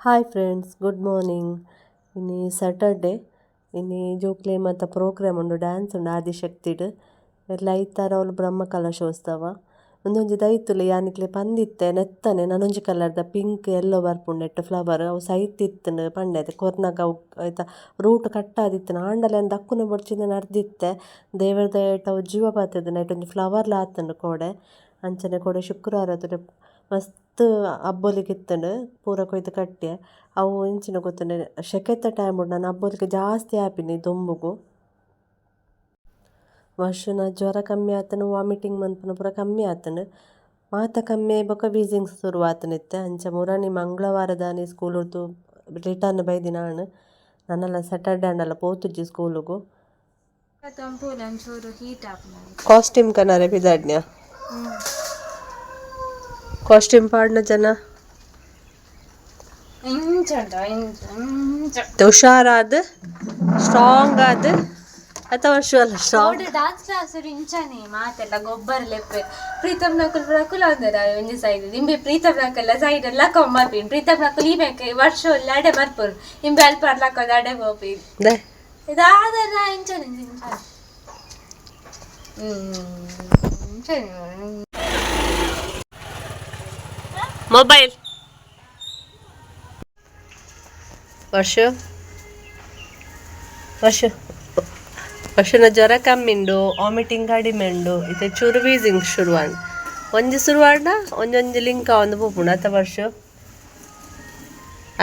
Hi friends, good morning. ಇನಿ Saturday. ಇನಿ ಜೋಕ್ಲೆ ಮಾತ ಪ್ರೋಗ್ರಾಮ್ ಉಂಡು, ಡ್ಯಾನ್ಸ್ ಉಂಡು ಆದಿಶಕ್ತಿಡ್. ಐತಾರ ಅವ್ಲು ಬ್ರಹ್ಮ ಕಲಶೋತ್ಸವ. ಉಂದೊಂಜಿ ದೈತುಲು ಯಾನಿಕ್ಲೆ ಪಂದಿತ್ತೆ ನೆತ್ತನೆ ನನೊಂಜಿ ಕಲರ್ದ ಪಿಂಕ್ ಎಲ್ಲೋ ಬರ್ಪುಂಡು ನೆಟ್ಟ್ ಫ್ಲವರ್ ಅವು ಸೈತಿತ್ತ್ಂಡ್ ಪಂಡೆ ಕೊರ್ನಗ ಅವು ಐತ ರೂಟ್ ಕಟ್ ಆದಿತ್ತ್ಂಡ್ ಆಂಡಲ ಯಾನ್ ದಕ್ಕುನ ಬೊರ್ಚಿಂದ್ ನಡ್ದಿತ್ತೆ. ದೇವೆರ್ ದಯೆಟ್ ಅವು ಜೀವ ಬತ್ತುದು ನೆಟ್ ಒಂಜಿ ಫ್ಲವರ್ಲ ಆತುಂಡು ಕೋಡೆ. ಅಂಚನೆ ಕೋಡೆ ಶುಕ್ರಾರ ಮಸ್ತ್ ಅಬ್ಬೊಲಿಗೆ ಇತ್ತ್ಂಡ್ ಪೂರ ಕೊಯ್ದು ಕಟ್ಯೆ. ಅವು ಎಂಚಿನ ಗೊತ್ತುಂಡೆ ಶೆಕೆತ ಟೈಮ್ ನನ ಅಬ್ಬೊಲಿಗೆ ಜಾಸ್ತಿ ಆಪಿನಿ ದೊಂಬುಗು. ವರ್ಷನ ಜ್ವರ ಕಮ್ಮಿ ಆತುಂಡು, ವಾಮಿಟಿಂಗ್ ಮನ್ಪುನ ಪೂರ ಕಮ್ಮಿ ಆತುಂಡು. ಮಾತ ಕಮ್ಮಿ ಬೊಕ ವೀಸಿಂಗ್ ಸುರು ಆತುಂಡು ಇತ್ತೆ. ಅಂಚ ಮುರಣಿ ಮಂಗಳವಾರದಾನಿ ಸ್ಕೂಲ್ ಡ್ದು ರಿಟರ್ನ್ ಬೈದಿನ ಆಣ್. ನನಲ ಸ್ಯಾಟರ್ಡೆ ಆಂಡಲ ಪೋತುಜಿ ಸ್ಕೂಲುಗು. ಕಾಸ್ಟ್ಯೂಮ್ ಕನರೆ ಪಿದಾಡ್ನ್ಯ ಕಾಸ್ಟ್ಯೂಮ್ ಪಾಡ್ನ ಜನ ಹುಷಾರಾದ ಸ್ಟ್ರಾಂಗ್ ಆದ್ ಅಥವಾ ಅಲ್ಲ ಸ್ಟ್ರಾಂಗ್. ಡಾನ್ಸ್ ಕ್ಲಾಸ್ ಇಂಚನೆ ಮಾತೆಲ್ಲ ಗೊಬ್ಬರ ಲೆಪ್ಪೆ ಪ್ರೀತಮ್ ನಕುಲ್ ಪ್ರಕುಲ್ ಅಂದರ ಒಂಜಿ ಸೈಡ್ ಇಂಬೆ ಪ್ರೀತಮ್ ನಕಲ್ಲ ಸೈಡ್ ಎಲ್ಲ ಕೊಮ್ಮರ್ಪಿನ್ ಪ್ರೀತಮ್ ನಕುಲ್ ಈ ಬೇಕೆ ವರ್ಷ ಒಲ್ಲ ಅಡೆ ಬರ್ಪುನ್ ಇಂಬೆ ಅಲ್ಪ ಅರ್ಲಕ್ಕ ಅಡೆ ಪೋಪಿನ್ ಇದಾದರ ಇಂಚನೆ ಇಂಚನೆ ಇಂಚನೆ. ಮೊಬೈಲ್ ವರ್ಷ ವರ್ಷ ವರ್ಷನ ಜ್ವರ ಕಮ್ಮಿ ಉಂಡು, ವಾಮಿಟಿಂಗ್ ಕಡಿಮೆ ಉಂಡು. ಇತ್ತೆ ಚೂರು ವೀಸಿಂಗ್ ಶುರುವಾಂಡ್. ಒಂಜಿ ಶುರುವಾಂಡ ಒಂಜೊಂಜಿ ಲಿಂಕ್ ಆವೊಂದು ಪೋಪುಂಡು ಅತ್ತ ವರ್ಷ.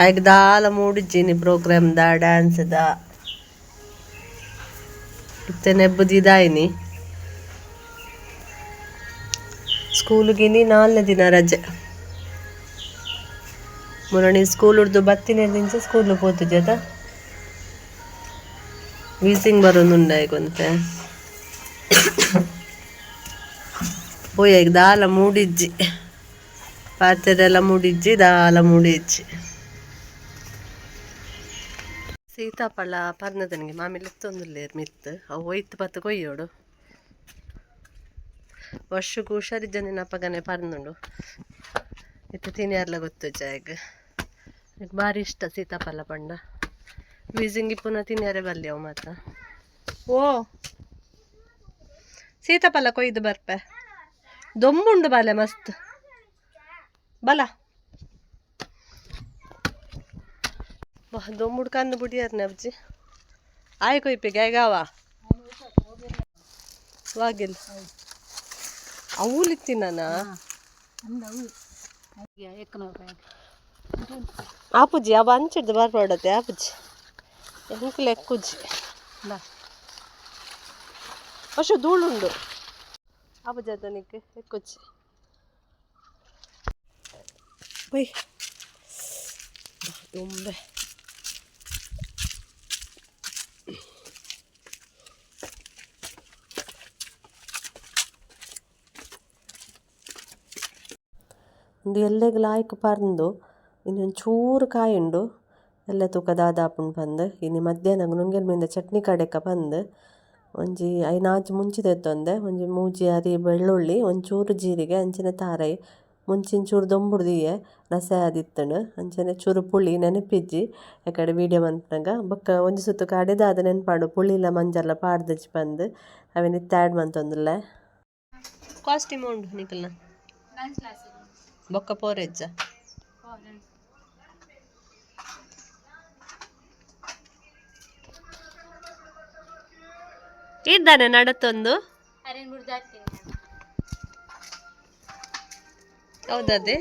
ಆಯ್ಗ್ ದಾಲ ಮೂಡಿಜ್ಜಿನಿ ಪ್ರೋಗ್ರಾಮ್ ದ ಡ್ಯಾನ್ಸ್ ದ. ಇತ್ತೆ ನೆಬ್ಬುದಿದಾಯಿನಿ ಸ್ಕೂಲುಗಿನಿ ನಾಲ್ನೇ ದಿನ ರಜೆ. ಮುರಣಿ ಸ್ಕೂಲ್ ಉರ್ದು ಬತ್ತಿನ ಸ್ಕೂಲ್ ಪೋತುಜಿ ಅತ. ವೀಸಿಂಗ್ ಬರೋದುಂಡ ಒಂತೆ. ಪೋಯ ಈಗ ದಾಲ ಮೂಡಿಜ್ಜಿ, ಪಾತೆರೆಲ್ಲ ಮೂಡಿಜ್ಜಿ, ದಾಲ ಮೂಡಿಜ್ಜಿ. ಸೀತಾಫಲ ಪರ್ನದನಿಗೆ ಮಾಮಿ ಲೆತ್ತೊಂದುಲ್ಲೇರ್ ಮಿತ್ತು, ಅವು ಒಯ್ತು ಪತ್ತು ಕೊಯ್ಯೋಡು. ವರ್ಷಕ್ಕೂ ಹುಷಾರಿಜ್ಜಂದಿನ ಅಪ್ಪಗನೆ ಪರ್ನುಂಡು. ಇತ್ತೆ ತಿನಿಯಾರ್ಲ ಗೊತ್ತು ಜಾಯಗ್. ಭಾರಿ ಇಷ್ಟ ಸೀತಾಫಲ ಪಂಡ. ವೀಸಿಂಗ್ ಇಪ್ಪುನ ತಿನ್ಯರೆ ಬಲ್ಲಿ ಅವು ಮಾತ. ಓ ಸೀತಾಫಲ ಕೊಯ್ದು ಬರ್ಪೆ. ದೊಂಬುಂಡು ಬಾಲೆ ಮಸ್ತ್ ಬಲ. ದೊಂಬುಡು ಕಣ್ಣು ಬುಡಿಯಾರ್ನೆ ಅಜ್ಜಿ. ಆಯ್ ಕೊಯ್ಪಿಗೆ ಆಯ್ಗಾವ ವಾಗಿಲ್ ಅವೂಲಿತ್ತಿನ ಆಪುಜಿ ಅವ ಅಂಚಿಡ್ದು ಬರ್ಪಾಡತ್ತೆ ಆಪುಜಿ ಎಂಕ್ ಲೆಕ್ಕುಜಿ. ವರ್ಷ ಧೂಳುಂಡು ಆಪುಜಿ ಅತನಿಕ್ ಎಕ್ಕುಜಿ. ಬೈ ತುಂಬೆ ಉಂದು ಎಲ್ಲೆಗ್ ಲಾಯ್ಕ್ ಪರ್ಂದು ಇನ್ನೊಂದು ಚೂರು ಕಾಯಿ ಉಂಡು. ಎಲ್ಲೆ ತೂಕ ದಾದ ಆಪುಂಡು ಪಂದ್. ಇನಿ ಮಧ್ಯಾಹ್ನ ನುಂಗೆಲ್ ಮೀನ್ದ ಚಟ್ನಿ ಕಡೆಕ ಪಂದ್ ಒಂಜಿ ಐನಾಜ್ ಮುಂಚಿ ದೆತ್ತೊಂದೆ. ಒಂಜಿ ಮೂಜಿ ಅರಿ ಬೆಳ್ಳುಳ್ಳಿ, ಒಂಚೂರು ಜೀರಿಗೆ, ಅಂಚನೆ ತಾರಾಯಿ. ಮುಂಚಿನ ಚೂರು ದೊಂಬುಡು ದೀಯೆ ರಸೆ ಆದಿತ್ತುಂಡು. ಅಂಚನೆ ಚೂರು ಪುಳಿ ನೆನಪಿಜ್ಜಿ ಎಕಡೆ ವೀಡಿಯೋ ಮನ್ಪುನಗ. ಬೊಕ್ಕ ಒಂಜಿ ಸುತ್ತು ಕಡೆದಾದ ನೆನ್ಪಾಂಡು ಪುಳಿಲ ಮಂಜಲ್ಲ ಪಾಡ್ದಜಿ ಪಂದ್. ಅವೆನ್ ಇತ್ತೆ ಆ್ಯಡ್ ಮಂತೊಂದುಲ್ಲೆ. ಕಾಸ್ಟ್ಯೂಮ್ ಉಂಡು ನಿಕಲ್ನ ಬೊಕ್ಕ ಪೋರೆಜ್ಜ ಇದ್ದಾನೆ ನಡತೊಂದು. ಹೌದದೇ.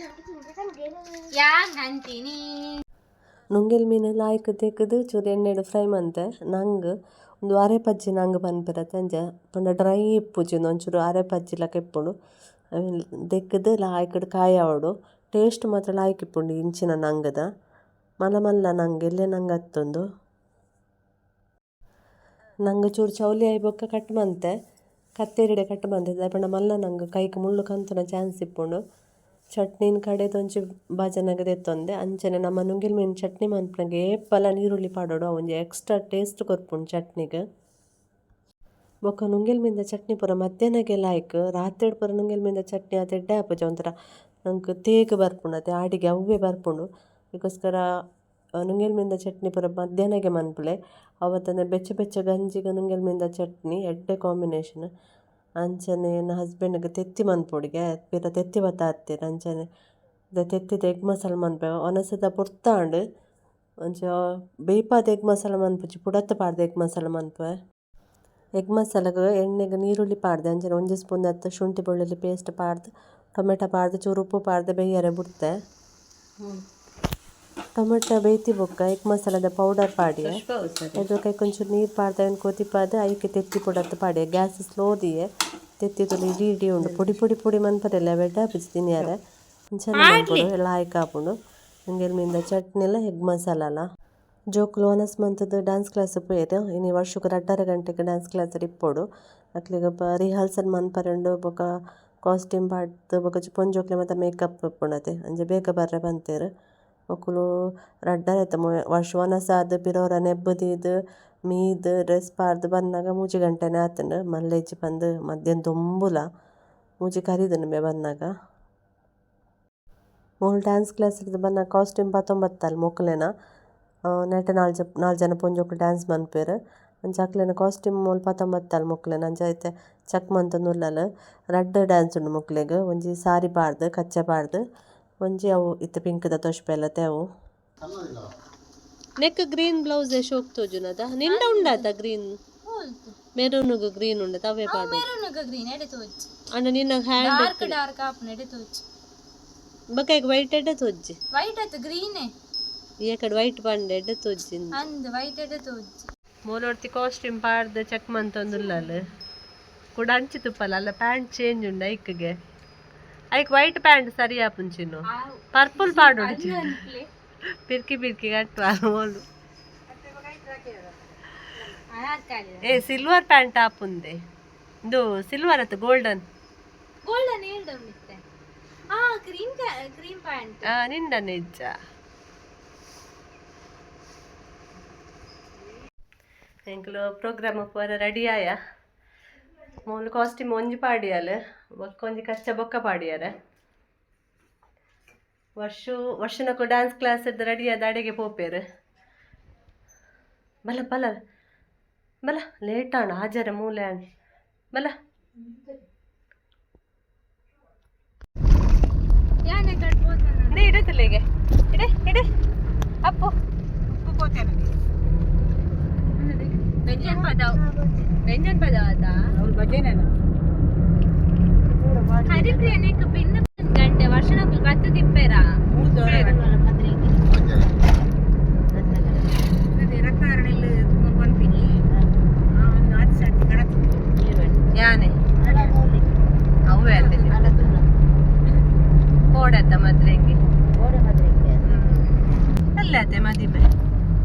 ನುಂಗೆಲ್ ಮೀನು ಲಾಯ್ಕ್ ತೆಗ್ದು ಚೂರು ಎಣ್ಣೆಡ್ ಫ್ರೈ ಮಂತೆ. ನಂಗ್ ಉಂದು ಅರೆ ಪಜ್ಜಿ ನಂಗ್ ಪನ್ಪೆರತೆ ಅಂಚ ಪಂಡ ಡ್ರೈ ಇಪ್ಪುಜಿ ಉಂದು, ಒಂಚೂರು ಅರೆ ಪಜ್ಜಿ ಲೆಕ್ಕ ಇಪ್ಪುಂಡು. ಅವೆನ್ ದೆಕ್ಕ್ದ್ ಲಾಯ್ಕ್ಡ್ ಕಾಯಾವೊಡು. ಟೇಸ್ಟ್ ಮಾತ್ರ ಲಾಯ್ಕ್ ಇಪ್ಪುಂಡು ಇಂಚಿನ ನಂಗ್ದ. ಮಲ್ಲ ಮಲ್ಲ ನಂಗ್, ಎಲ್ಯ ನಂಗ್ ಅತ್ತುಂದು. ನಂಗ್ ಚೂರು ಚೌಲಿ ಆಯಿ ಬೊಕ್ಕ ಕಟ್ ಮಂತೆ, ಕತ್ತೆರಿಡೆ ಕಟ್ ಮಂತೆ. ದಾಯೆ ಪಂಡ ಮಲ್ಲ ನಂಗ್ ಕೈಕ್ ಮುಳ್ಳು ಕಂತುನ ಚಾನ್ಸ್ ಇಪ್ಪುಂಡು. ಚಟ್ನಿನ್ ಕಡೆದೊಂಜಿ ಬಾಜನಗ್ ದೆತ್ತೊಂದೆ. ಅಂಚನೆ ನಮ್ಮ ನುಂಗೆಲ್ ಮೀನು ಚಟ್ನಿ ಮನ್ಪುನಗ ಏಪಲ ನೀರುಳ್ಳಿ ಪಾಡೊಡು, ಅವು ಒಂಜಿ ಎಕ್ಸ್ಟ್ರಾ ಟೇಸ್ಟ್ ಕೊರ್ಪುಂಡು ಚಟ್ನಿಗ್. ಬೊಕ್ಕ ನುಂಗೆಲ್ ಮೀನ್ದ ಚಟ್ನಿ ಪೂರ ಮಧ್ಯಾಹ್ನಗೆ ಲಾಯ್ಕ್. ರಾತ್ರೆಡ್ ಪೂರ ನುಂಗೆಲ್ ಮೀನ್ದ ಚಟ್ನಿ ಆತ್ ಎಡ್ಡೆ ಆಪುಜಿ, ಒಂಥರ ನಂಕ್ ತೇಗ್ ಬರ್ಪುಂಡು ಅತೆ ಆಡಿಗೆ ಅವ್ವೇ ಬರ್ಪುಂಡು. ಐಕೋಸ್ಕರ ನುಂಗೆಲ್ ಮೀನ್ದ ಚಟ್ನಿ ಪೂರ ಮಧ್ಯಾಹ್ನಗೆ ಮನ್ಪುಲೆ. ಅವತ್ತಂದೆ ಬೆಚ್ಚ ಬೆಚ್ಚ ಗಂಜಿಗ್ ನುಂಗೆಲ್ ಮೀನ್ದ ಚಟ್ನಿ ಎಡ್ಡೆ ಕಾಂಬಿನೇಷನ್. ಅಂಚನೆ ಎನ್ನ ಹಸ್ಬೆಂಡ್ಗ್ ತೆತ್ತಿ ಮನ್ಪೊಡಿಗೆ ಪಿರ ತೆತ್ತಿ ಬತ್ತಾತ್ತೆರ್. ಅಂಚನೆ ತೆತ್ತಿದ ಎಗ್ ಮಸಾಲ ಮನ್ಪುವೆ ಒನಸದ ಪೊರ್ತಾಂಡ್. ಅಂಚ ಬೇಯ್ಪಾದ್ ಎಗ್ ಮಸಾಲ ಮನ್ಪುಜಿ, ಪುಡತ್ ಪಾಡ್ದ್ ಎಗ್ ಮಸಾಲ ಮನ್ಪುವೆ. ಎಗ್ ಮಸಾಲಗ್ ಎಣ್ಣೆಗ್ ನೀರುಳ್ಳಿ ಪಾಡ್ದೆ, ಅಂಚನೆ ಒಂಜಿ ಸ್ಪೂನ್ ದಾತ್ ಶುಂಠಿ ಬೆಳ್ಳುಳ್ಳಿ ಪೇಸ್ಟ್ ಪಾಡ್ದ್, ಟೊಮೆಟೊ ಪಾಡ್ದ್ ಚೂರು ಉಪ್ಪು ಪಾಡ್ದ್ ಬೇಯ್ಯರೆ ಬುಡ್ತೆ. ಟೊಮೆಟೊ ಬೇಯ್ತಿ ಬೊಕ್ಕ ಎಗ್ ಮಸಾಲದ ಪೌಡರ್ ಪಾಡಿಯೆ. ಐತ ಐಕ್ ಒಂಚೂರು ನೀರು ಪಾಡ್ದ್ ಐನ್ ಕೊದಿಪಾದ್ ಐಕ್ ತೆತ್ತಿ ಪುಡತ್ ಪಾಡಿಯೆ. Gas slow ದೀಯೆ. ತೆತ್ತಿ ತೂಲ ಇಡೀ ಇಡೀ ಉಂಡು, ಪೊಡಿ ಪೊಡಿ ಪೊಡಿ ಮನ್ಪರೆಲ್ಲ ಎಡ್ಡೆ ಆಪುಜಿ ತಿನಿಯರೆ. ಅಂಚನೆ ಮನ್ಪೊಡು, ಲಾಯ್ಕ್ ಆಪುಂಡು. ನುಂಗೆಲ್ ಮೀನ್ದ ಚಟ್ನಿಲ ಎಗ್ ಮಸಾಲಲ. ಜೋಕುಲು ವನಸ್ ಮಂತುದು ಡ್ಯಾನ್ಸ್ ಕ್ಲಾಸ್ ಪೋಯೆರ್. ಇನಿ ವರ್ಷಗ್ 2.5 ಗಂಟೆಗ್ ಡ್ಯಾನ್ಸ್ ಕ್ಲಾಸ್ ಇಪ್ಪೊಡು. ಅಕ್ಲೆಗ್ ರಿಹರ್ಸಲ್ ಮನ್ಪರೆ ಉಂಡು, ಬೊಕ ಕಾಸ್ಟ್ಯೂಮ್ ಪಾಡ್ದ್ ಬೊಕ ಪೊಂಜೋಕ್ಲೆ ಮಾತ ಮೇಕಪ್ ಇಪ್ಪುಂಡತೆ, ಅಂಚ ಬೇಗ ಬರ್ರೆ ಪಂತೆರ್. ಮೊಕುಲು 2.5 ವರ್ಷ ವನಸ್ ಆದ್ ಪಿರ ಒರ ನೆಬ್ಬು ದೀದ್ ಮೀದ್ ಡ್ರೆಸ್ ಪಾಡ್ದ್ ಬನ್ನಗ 3 ಗಂಟೆನೆ ಆತುಂಡು. ಮಲ್ಲೆ ಇಜ್ಜಿ ಪಂದ್ ಮಧ್ಯಾಹ್ನ ದೊಂಬುಲ ಮೂಜಿ ಕರಿದುಂಡು ಬನ್ನಗ. ಮೋಲು ಡ್ಯಾನ್ಸ್ ಕ್ಲಾಸ್ ರ್ದ್ ಬನ್ನಗ ಕಾಸ್ಟ್ಯೂಮ್ ಪತೊಂಬತ್ತಲ್ ಮೊಕುಲೆನ. ನೆಟೆ ನಾಲ್ ಜನ ಪೊಂಜೋಕುಲು ಡ್ಯಾನ್ಸ್ ಮನ್ಪುವೆರ್. ಅಂಚ ಅಕ್ಲೆನ ಕಾಸ್ಟ್ಯೂಮ್ ಮೋಲು ಪತೊಂಬತ್ತಲ್ ಮೊಕುಲೆನ. ಅಂಚ ಇತ್ತೆ ಚೆಕ್ ಮಂತೊಂದುಲ್ಲಲ್. ರಡ್ಡ್ ಡ್ಯಾನ್ಸ್ ಉಂಡು ಮೊಕ್ಲೆಗ್, ಒಂಜಿ ಸಾರಿ ಪಾಡ್ದ್ ಕಚ್ಚೆ ಪಾಡ್ದ್, ಒಂಜಿ ಅವು ಇತ್ತೆ ಪಿಂಕ್ ದ ತೋಜ್ಪೆಲತೆ ಅವು. ನೆಕ್ ಗ್ರೀನ್ ಬ್ಲೌಸ್ ಶೋಕ್ ತೋಜುನದ ನಿಂಡ ಉಂಡಾತ ಗ್ರೀನ್ ಮೆರೂನುಗು ಗ್ರೀನ್ ಉಂಡತ ಅವೇ ಪಾಡು. ಮೆರೂನುಗು ಗ್ರೀನ್ ಎಡೆ ತೋಜ್ ಅಂಡ ನಿನ್ನ ಹ್ಯಾಂಡ್ ಡಾರ್ಕ್ ಡಾರ್ಕ್ ಆಪುನ ಎಡೆ ತೋಜ್. ಬೊಕ ವೈಟ್ ಎಡ್ಡೆ ತೋಜ್ಜಿ. ವೈಟ್ ಅತ್ ಗ್ರೀನ್. ಈ ಕಡೆ ವೈಟ್ ಪಂಡ ಎಡ್ಡೆ ತೋಜ್ಜಿ. ಅಂದ್ ವೈಟ್ ಎಡೆ ತೋಜ್. ಮೋಲೊರ್ತಿ ಕಾಸ್ಟ್ಯೂಮ್ ಪಾಡ್ದ್ ಚೆಕ್ ಮಂತೊಂದುಲ್ಲಲ್. ಕುಡ ಅಂಚಿ ತುಪ್ಪಲ ಅಲ್ಲ ಪ್ಯಾಂಟ್ ಚೇಂಜ್ ಉಂಡು ಐಕ್ಗೆ. ಐಕ್ ವೈಟ್ ಪ್ಯಾಂಟ್ ಸರಿ ಆಪುಂಚಿನು, ಪರ್ಪಲ್ ಪಾಡು. ಪಿರ್ಕಿ ಪಿರ್ಕಿ ಕಟ್ಟುವ ಮೋಲು. ಏ ಸಿಲ್ವರ್ ಪ್ಯಾಂಟ್ ಆಪುಂದೆ, ಇಂದು ಸಿಲ್ವರ್ ಅತ್ತ ಗೋಲ್ಡನ್. ಗೋಲ್ಡನ್ ಹೇಳ್ದ ಆ ಕ್ರೀಮ್ ಕ್ರೀಮ್ ಪ್ಯಾಂಟ್. ನಿಂಡನೆ ಇಜ್ಜ. ಎಂಕುಲು ಪ್ರೋಗ್ರಾಮ್ ಪೂರ ರೆಡಿ ಆಯ. ಮೂಲು ಕಾಸ್ಟ್ಯೂಮ್ ಒಂಜಿ ಪಾಡಿಯಾಲ್, ಬೊಕ್ಕ ಒಂಜಿ ಕಚ್ಚ ಬೊಕ್ಕ ಪಾಡಿಯಾರೆ. ವರ್ಷ ವರ್ಷನಕು ಡ್ಯಾನ್ಸ್ ಕ್ಲಾಸ್ ರೆಡಿ ಆದ ಅಡೆಗೆ ಪೋಪೇರು. ಬಲ ಬಲ ಬಲ ಲೇಟ್ ಆಂಡ್ ಹಾಜರ ಮೂಲೆ ಆಂಡ್ ಬಲ. ಯಾನೆ ಕಟ್ಬೋದನ ಇಡತ್ತಲ್ಲಿಗೆ ಇಡೆ ಇಡೆ ಅಪ್ಪು. ವ್ಯಂಜನ್ ಪದವ್ ವ್ಯಂಜನ್ ಪದವ್ ಅದ. ಹರಿಪ್ರಿಯ ನೆಕ್ ಪಿನ್ ಗಂಟೆ ವರ್ಷನಕುಲು ಬತ್ತು ತಿಪ್ಪೇರ. ಯಾನೆ ಅವೇ ಅತ್ತೆ ಕೋಡತ್ತ ಮದ್ರೆಂಗೆ ಅಲ್ಲ ಅತ್ತೆ ಮದಿಮೆ.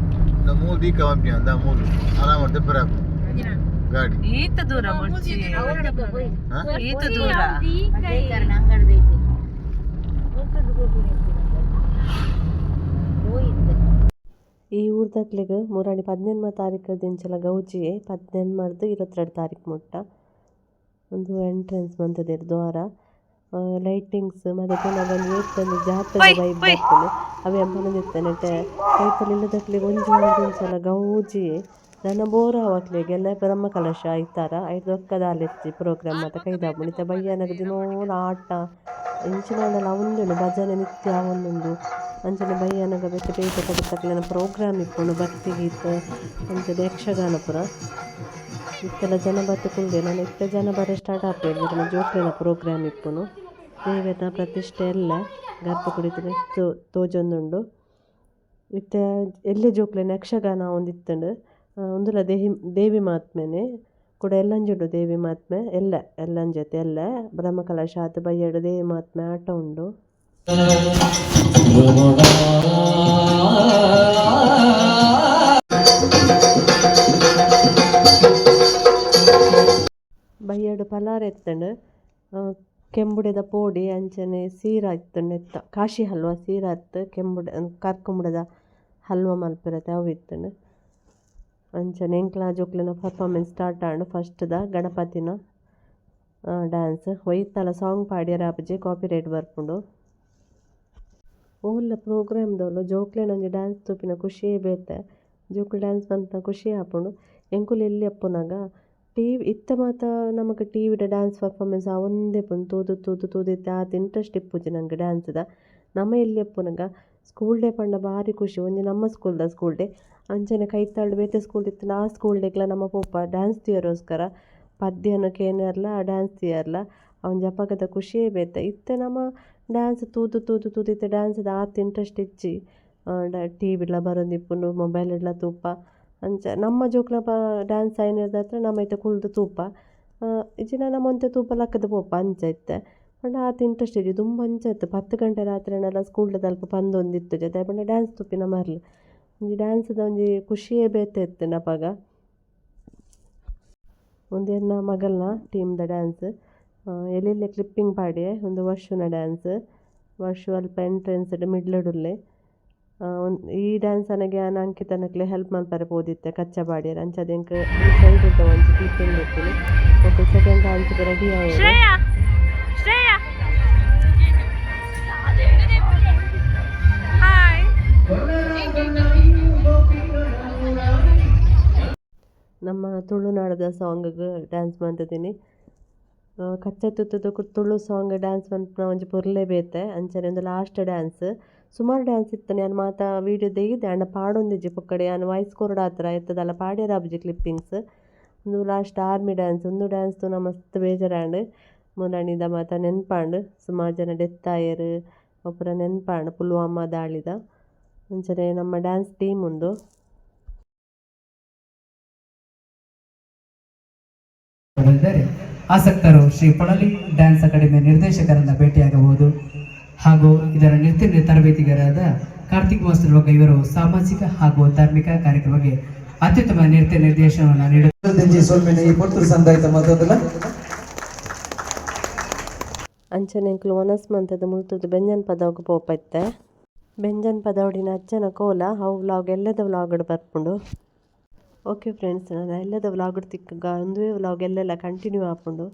ಮೂರು ದೀಕ ಪಂಪಿನ ಅಂದ ಮೂರು ಆರಾಮ ದೆಪ್ಪರ ಗಾಡಿ. ಈತ ದೂರ ಬೊಡ್ಚಿ, ಈತ ದೂರ. ಈ ಊರ್ದಕ್ಲೆಗ್ ಮುರಾನಿ 18 ತಾರೀಕು ದಿಂಚಲ ಗೌಜಿ, 18 22 ತಾರೀಕು ಮುಟ್ಟ. ಒಂದು ಎಂಟ್ರೆನ್ಸ್ ಮಂತುದೆರ್ ದ್ವಾರ, ಲೈಟಿಂಗ್ಸ್ ಮಾತ ತೂನಗ ಒಂಜಿ ಏತ್ ಒಂಜಿ ಜಾತ್ರೆದ ವೈಬ್ ಬರ್ಪುಂಡು. ಅವೆ ಪನೊಂದಿತ್ತೆ ನೆಟೆ ಕೈತಲ್ ಇಲ್ಲದಕ್ಲೆಗ್ ಒಂಜಿ ವಾರದಿಂಚಲ ಗೌಜಿ. ನನ ಬೋರ್ ಆವು ಅಕ್ಲೆಗ್ ಎಲ್ಲ ಬ್ರಹ್ಮ ಕಲಶ ಐತಾರ ಐರ್ದ್ ಬೊಕ್ಕ ದಾಲ ಇಜ್ಜಿ, ಪ್ರೋಗ್ರಾಮ್ ಮಾತ ಕೈದಾಪುಂಡು. ಇತ್ತೆ ಬಯ್ಯನಗ ದಿನೋಲ ಆಟ ಎಂಚಿನ ಆಂಡಲ ಆವೊಂದುಂಡು, ಭಜನೆ ನಿತ್ಯ ಆವೊಂದುಂಡು. ಅಂಚನೆ ಬಯ್ಯನಗ ಬೇತೆ ಬೇತೆ ಕಡೆತಕ್ಲೆನ ಪ್ರೋಗ್ರಾಮ್ ಇಪ್ಪುಂಡು, ಭಕ್ತಿಗೀತೆ ಅಂಚನೆ ಯಕ್ಷಗಾನ ಪೂರ. ಇತ್ತೆಲ ಜನ ಬತ್ತ್ ಕುಲ್ದೆರ್, ನನ ಇತ್ತೆ ಜನ ಬರೆ ಸ್ಟಾರ್ಟ್ ಆಪೆರ್. ಇರೆನ ಜೋಕ್ಲೆನ ಪ್ರೋಗ್ರಾಮ್ ಇಪ್ಪುನು. ದೇವೆರ್ನ ಪ್ರತಿಷ್ಠೆ ಎಲ್ಲ ಗರ್ಭಗುಡಿತ ಮಿತ್ತ್ ತೋಜೊಂದುಂಡು. ಇತ್ತೆ ಎಲ್ಲ್ಯ ಜೋಕ್ಲೆನ ಯಕ್ಷಗಾನ ಆವೊಂದಿತ್ತುಂಡು. ಉಂದುಲ ದೇಹಿ ದೇವಿ ಮಹಾತ್ಮೆನೆ ಕುಡ ಎಲ್ಲಂಜಿ ಉಂಡು. ದೇವಿ ಮಹಾತ್ಮೆ ಎಲ್ಲೆ ಎಲ್ಲಂಜಿ ಅತ್ತೆ ಎಲ್ಲೆ ಬ್ರಹ್ಮಕಲಶ ಆತ್ ಬಯ್ಯಡ್ ದೇವಿ ಮಹಾತ್ಮೆ ಆಟ ಉಂಡು. ಬಯ್ಯಡ್ ಪಲಾರ ಇತ್ತುಂಡು, ಕೆಂಬುಡೆದ ಪೋಡಿ ಅಂಚನೆ ಸೀರಾ ಇತ್ತುಂಡು. ಎತ್ತ ಕಾಶಿ ಹಲ್ವ ಸೀರಾ ಇತ್ತು, ಕೆಂಬುಡೆ ಕರ್ಕುಂಬುಡೆದ ಹಲ್ವ ಮಲ್ಪೆರತೆ ಅವು ಇತ್ತುಂಡು. ಅಂಚನೆ ಎಂಕ್ಲ ಜೋಕ್ಲೆನ ಪರ್ಫಾರ್ಮೆನ್ಸ್ ಸ್ಟಾರ್ಟ್ ಆಂಡ್. ಫಸ್ಟ್ದ ಗಣಪತಿನ ಡ್ಯಾನ್ಸ್ ಒಯ್ತಲ ಸಾಂಗ್ ಪಾಡ್ಯೆರೆ ಆಪುಜಿ, ಕಾಪಿರೈಟ್ ಬರ್ಪುಂಡು. ಓಲ್ಲ ಪ್ರೋಗ್ರಾಮ್ ದೌಲು ಜೋಕ್ಲೆನ ಒಂಜಿ ಡ್ಯಾನ್ಸ್ ತೂಪಿನ ಖುಷಿಯೇ ಬೇತೆ. ಜೋಕುಲು ಡ್ಯಾನ್ಸ್ ಮನ್ಪುನ ಖುಷಿ ಆಪುಂಡು. ಎಂಕುಲು ಎಲ್ಯ ಉಪ್ಪುನಗ ಟಿವಿ ಇತ್ತೆ ಮಾತ ನಮಕ್ ಟಿವಿಡ್ ಡ್ಯಾನ್ಸ್ ಪರ್ಫಾರ್ಮೆನ್ಸ್ ಆವೊಂದೇ ಇಪ್ಪುಂಡು. ತೂದು ತೂದು ತೂದು ಇತ್ತೆ ಆತ್ ಇಂಟ್ರೆಸ್ಟ್ ಇಪ್ಪುಜಿ ನಂಗೆ ಡ್ಯಾನ್ಸ್ದ. ನಮ ಎಲ್ಯ ಉಪ್ಪುನಗ ಸ್ಕೂಲ್ ಡೇ ಪಂಡ ಬಾರಿ ಖುಷಿ. ಒಂಜಿ ನಮ್ಮ ಸ್ಕೂಲ್ದ ಸ್ಕೂಲ್ ಡೇ ಅಂಚನೆ ಕೈತಲ್ಡ್ ಬೇತೆ ಸ್ಕೂಲ್ ಇತ್ತ್ಂಡ ಆ ಸ್ಕೂಲ್ ಡೇಗ್ಲ ನಮ ಪೋಪ ಡ್ಯಾನ್ಸ್ ತೂಯೆರೋಸ್ಕರ. ಪದ್ಯನ್ ಕೇನೆರ್ಲ ಡ್ಯಾನ್ಸ್ ತೂಯೆರ್ಲ ಒಂಜಿ ಅಪಗದ ಖುಷಿಯೇ ಬೇತೆ. ಇತ್ತೆ ನಮ ಡ್ಯಾನ್ಸ್ ತೂದು ತೂದು ತೂದು ಇತ್ತೆ ಡ್ಯಾನ್ಸ್ದ ಆತ್ ಇಂಟ್ರೆಸ್ಟ್ ಇಜ್ಜಿ. ಟಿವಿಡ್ಲ ಬರೊಂದಿಪ್ಪುಂಡು, ಮೊಬೈಲ್ಡ್ಲ ತೂಪ. ಅಂಚ ನಮ್ಮ ಜೋಕ್ಲ ಡ್ಯಾನ್ಸ್ ಆಯಿನೆರ್ದಾತ್ರ ನಮ ಇತ್ತೆ ಕುಲ್ದು ತೂಪ. ಇಜ್ಜಿಂಡ ನಮ ಒಂತೆ ತೂಪ ಲಕ್ಕ್‌ದ್ ಪೋಪ ಅಂಚ ಇತ್ತೆ. ಪಂಡ ಆತ್ ಇಂಟ್ರೆಸ್ಟ್ ಇಜ್ಜಿ. ದುಂಬು ಅಂಚ ಇತ್ತು. 10 ಗಂಟೆ ರಾತ್ರೆಂಡಲ ಸ್ಕೂಲ್ದ ಅಲ್ಪ ಪಂದೊಂದಿತ್ತುಜಿ ದಾಯೆ ಪಂಡ ಡ್ಯಾನ್ಸ್ ತೂಪಿನ ಮರ್ಲ್. ಒಂಜಿ ಡ್ಯಾನ್ಸ್‌ದ ಒಂಜಿ ಖುಷಿಯೇ ಬೇತೆ ಇತ್ತ್ಂಡ್ ಅಪಗ. ಉಂದು ಎನ್ನ ಮಗಲ್ನ ಟೀಮ್‌ದ ಡ್ಯಾನ್ಸ್. ಎಲ್ಲೆಲ್ಯ ಕ್ಲಿಪ್ಪಿಂಗ್ ಪಾಡ್ಯೆ. ಉಂದು ವರ್ಷುನ ಡ್ಯಾನ್ಸ್. ವರ್ಷು ಅಲ್ಪ ಎಂಟ್ರೆನ್ಸ್‌ಡ್ ಮಿಡ್ಲ್‌ಡ್ ಉಲ್ಲೆ. ಈ ಡ್ಯಾನ್ಸ್ ಆನಗ ಯಾನ್ ಅಂಕಿತನಕ್ಲೆ ಹೆಲ್ಪ್ ಮಲ್ಪರೆ ಪೋದಿತ್ತೆ ಕಚ್ಚ ಪಾಡ್ಯೆರೆ. ಅಂಚಾದ್ ಎಂಕ್ ಈ ಸೈಡ್‌ದ ಒಂಜಿ ಕ್ಲಿಪ್ಪಿಂಗ್ ದೆತ್ತಿನಿ. ಬೊಕ್ಕ ಸೆಕೆಂಡ್ ಡ್ಯಾನ್ಸ್‌ಗ್ ರೆಡಿ ಆಯೆರ್. ಶ್ರೇಯಾ, ಶ್ರೇಯಾ, ಹಾಯ್. ನಮ್ಮ ತುಳುನಾಡದ ಸಾಂಗ್‌ಗ್ ಡ್ಯಾನ್ಸ್ ಮಂತಿದ್ದೀನಿ. ಕಚ್ಚ ತುತ್ತುದು ತುಳು ಸಾಂಗ್ ಡ್ಯಾನ್ಸ್ ಮನ್ಪುನ ಒಂಜಿ ಪೊರ್ಲೆ ಬೇತೆ. ಅಂಚನೆ ಉಂದು ಲಾಸ್ಟ್ ಡ್ಯಾನ್ಸ್. ಸುಮಾರು ಡ್ಯಾನ್ಸ್ ಇತ್ತುಂಡು. ಯಾನ್ ಮಾತ ವೀಡಿಯೋ ದೈದೆ ಆಂಡ ಪಾಡೊಂದಿಜ್ಜಿ. ಪೊಕ್ಕಡೆ ಯಾನ್ ವಾಯ್ಸ್ ಕೊರೊಡಾತ್ರ ಇತ್ತದಲ್ಲ ಪಾಡ್ಯೆರೆ ಆಪುಜಿ ಕ್ಲಿಪ್ಪಿಂಗ್ಸ್. ಉಂದು ಲಾಸ್ಟ್ ಆರ್ಮಿ ಡ್ಯಾನ್ಸ್. ಉಂದು ಡ್ಯಾನ್ಸ್ ತೂನ ಮಸ್ತ್ ಬೇಜಾರಾಂಡ್. ಮುನನಿದ ಮಾತ ನೆನ್ಪಾಂಡ್. ಸುಮಾರು ಜನ ಡೆತ್ ಆಯೆರ್ ಅವು ಪೂರ ನೆನ್ಪಾಂಡ್ ಪುಲ್ವಾಮಾ ದಾಳಿದ. ಅಂಚನೆ ನಮ್ಮ ಡ್ಯಾನ್ಸ್ ಟೀಮ್ ಉಂದು. ಿದ್ದಾರೆ. ಆಸಕ್ತರು ಶ್ರೀ ಪೊಳಲಿ ಡ್ಯಾನ್ಸ್ ಅಕಾಡೆಮಿಯ ನಿರ್ದೇಶಕರನ್ನ ಭೇಟಿಯಾಗಬಹುದು ಹಾಗೂ ಇದರ ನೃತ್ಯ ತರಬೇತಿಗಾರರಾದ ಕಾರ್ತಿಕ್ ಮಾಸ್ಟರ್ ಬೊಕ್ಕ ಇವರು ಸಾಮಾಜಿಕ ಹಾಗೂ ಧಾರ್ಮಿಕ ಕಾರ್ಯಕ್ರಮಕ್ಕೆ ಅತ್ಯುತ್ತಮ ನೃತ್ಯ ನಿರ್ದೇಶನವನ್ನು ನೀಡುತ್ತಾರೆ. ದಿಂಜಿ ಸೊಲ್ಮೆನ ಈ ಪೊರ್ತುಡು ಸಂದಾಯ್ತ ಮತ್ತೊಂದಲ. ಅಂಚನೆ ಎಂಕುಲು ವನಸ್ ಮಂತುದು ಮುಲ್ತುದು ಬೆಂಜನ್ ಪದವುಗು ಪೋಪ ಇತ್ತೆ. ಬೆಂಜನ್ ಪದವುಡಿನ ಅಜ್ಜನ ಕೋಲ. ಅವು ವ್ಲಾಗ್ ಎಲ್ಲದ ವ್ಲಾಗ್‌ಡ್ ಬರ್ಪುಂಡು. ಓಕೆ ಫ್ರೆಂಡ್ಸ್, ನನ ಎಲ್ಲದ ವ್ಲಾಗ್‌ಡ್ ತಿಕ್ಕುಗ. ಉಂದುವೇ ವ್ಲಾಗ್ ಎಲ್ಲೆಲ ಕಂಟಿನ್ಯೂ ಆಪುಂಡು.